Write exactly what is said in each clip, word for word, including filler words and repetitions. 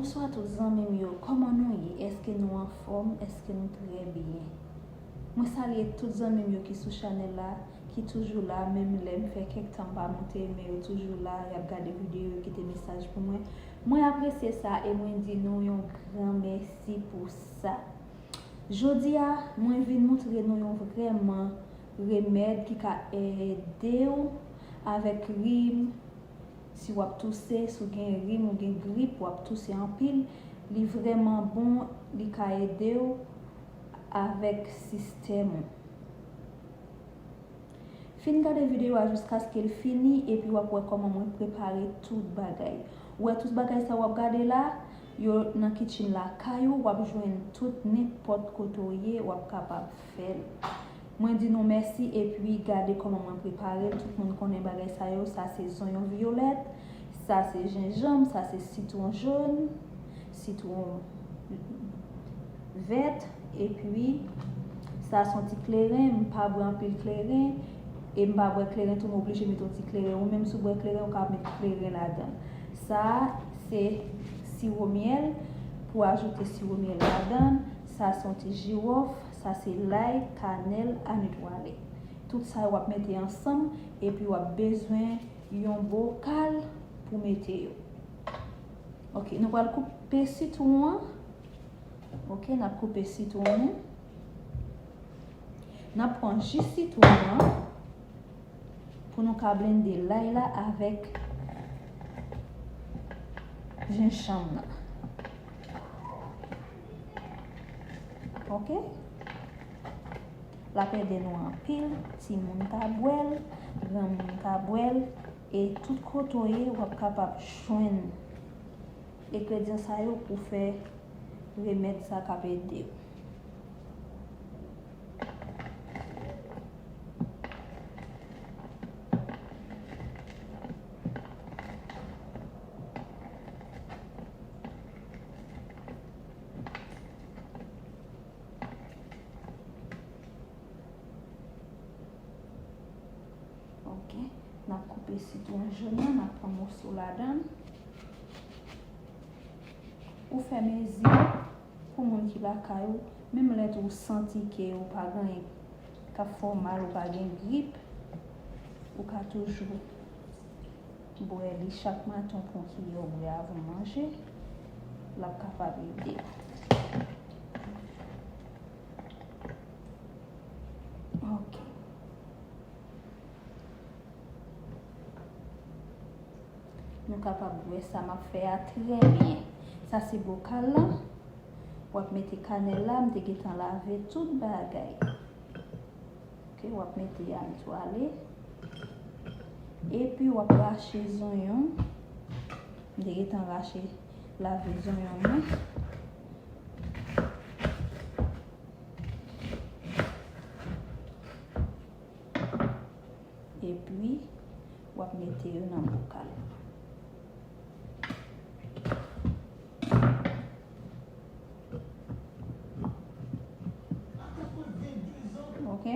Bonswa tout zanmi m yo, kòman nou ye? Èske nou anfòm? Èske nou trè byen? Mwen salye tout zanmi m yo ki sou chanèl la, ki toujou la, menm lè m fè kèk tan m pa monte, men yo toujou la, y ap gade videyo, yo kite mesaj pou mwen. Mwen apresye sa e mwen di nou yon gran mèsi pou sa. Jodi a, mwen vin montre nou yon vrèman remèd ki ka ede w avèk rim, si w ap touse, si w gen rim ou gen grip, w ap touse anpil, li vrèman bon, li ka ede w avèk sistèm ou. Fin gade videyo a jiskaske l fini, epi w ap wè kòman mwen prepare tout bagay. Ou wè tout bagay sa w ap gade la, yo nan kitchen lakay ou, w ap jwenn tout nenpòt kote w ye, w ap kapab fè l. Mwen di nou mèsi, epi gade kòman mwen prepare l. Tout moun konnen bagay sa yo, sa se zonyon vyolèt, sa se jenjanm, sa se sitwon jòn, sitwon vèt, epi sa se yon ti kleren, m pa bwè anpil kleren, e m pa bwè kleren tou, m oblije met yon ti kleren. Ou menm si w bwè kleren, ou ka met kleren ladan. Sa a, se siwo myèl, pou ajoute siwo myèl ladan. Sa se yon ti jiwòf, sa se lay, kanèl, anitwale. Tout sa yo w ap mete ansanm, epi w ap bezwen yon bokal pou mete yo. Ok, nou pral koupe sitwon an. Ok, n ap koupe sitwon nou. N ap pran ji sitwon an pou nou ka blende lay la avèk jenjanm nan. Ok? L ap ede nou anpil, timoun ka bwè l, granmoun ka bwè l, e tout kote w ye, w ap kapab jwenn engredyan sa yo pou fè remèd sa k ap ede w. Ok, n ap koupe sitwon jòn nan, n ap pran moso ladan l. Ou fè mezi pou moun ki lakay ou, menm lè tou ou santi ke ou pa gen anyen k ap fè w mal, ou pa gen grip, ou ka toujou bwè li chak maten, ou pran kiyè ou bwè avan w manje, l ap kapab ede w. Ok. Nou kapab wè sa m ap fè a trè byen. Sa se bokal lan. W ap mete kanèl la, m te gentan lave tout bagay. Ok, w ap mete anitwale. Epi w ap rache zonyon. M te gentan rache, lave zonyon mwen. Epi, w ap mete yo nan bokal. Ok?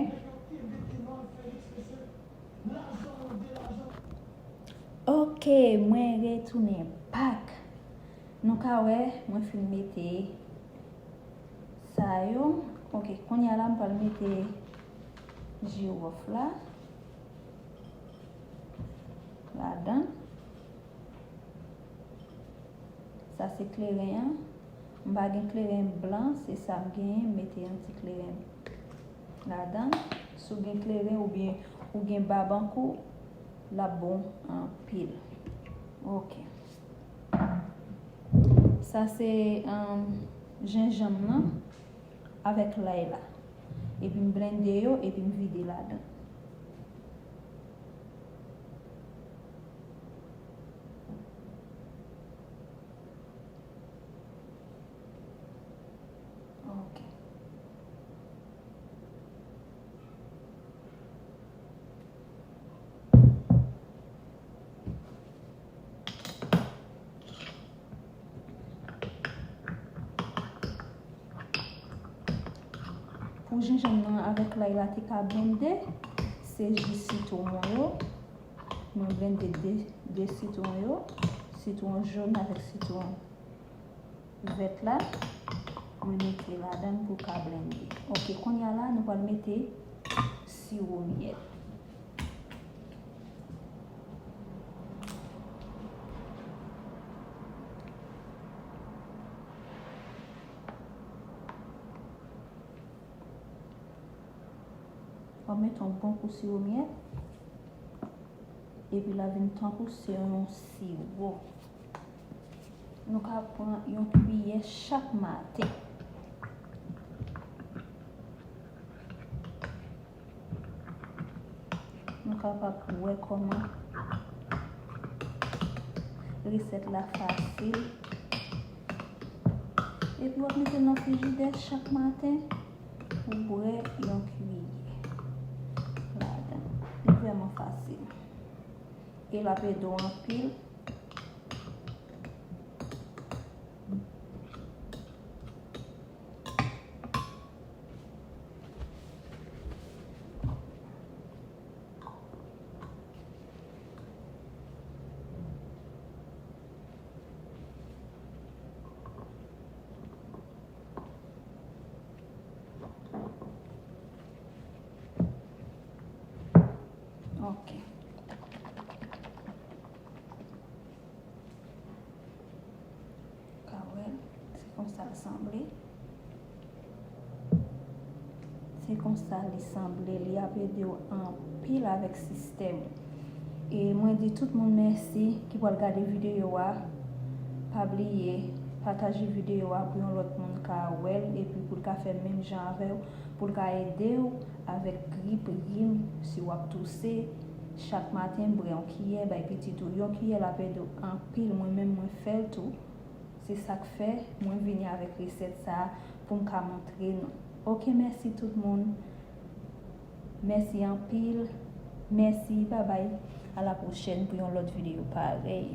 Ok, mwen retounen back. Nou ka wè, mwen fin mete sa yo. Ok, kounye a la, m pral mete jiwòf la ladan. Sa se kleren an. M pa gen kleren blan, se sa m genyen, m mete yon ti kleren ladan. Si w gen kleren oubyen ou gen bab anko, l ap bon anpil. Ok. Sa se, um, jenjanm nan avèk lay la. Epi m blende yo, epi m vide ladan. Ok. Pou jenjanm nan avèk lay la te ka blende, se ji sitwon mwen yo. Mwen blende de, de sitwon yo, sitwon jòn avèk sitwon Vèt la, mwen mete ladan l pou l ka blende. Ok, kounye a la, nou pral mete siwo myèt. W ap mete yon bon kou siwo myèt. Epi l a vin tankou se yon siwo. Nou ka pran yon kiyè chak maten. Nou kapab wè kòman resèt la fasil. Epi w ap mete l nan frijidè chak maten pou bwè yon kiyè ladan. Li vrèman fasil. E l ap ede w anpil. Ok. Ka wè l, se konsa l sanble. Se konsa li sanble, li ap ede w anpil avèk sistèm ou. E mwen di tout moun mèsi ki pral gade videyo a. Pa bliye pataje videyo a pou yon lòt moun ka wè l epi pou l ka fè menm jan avè w, pou l ka ede w avèk grip, rim, si w ap touse. Chak maten, bwè yon kiyè, bay pitit ou yon kiyè, l ap ede w anpil. Mwen menm, mwen fè l tou. Se sa k fè mwen vini avèk resèt sa a pou m ka montre nou. Ok, mèsi tout moun. Mèsi anpil. Mèsi, babay. A la pwochèn pou yon lòt videyo parèy.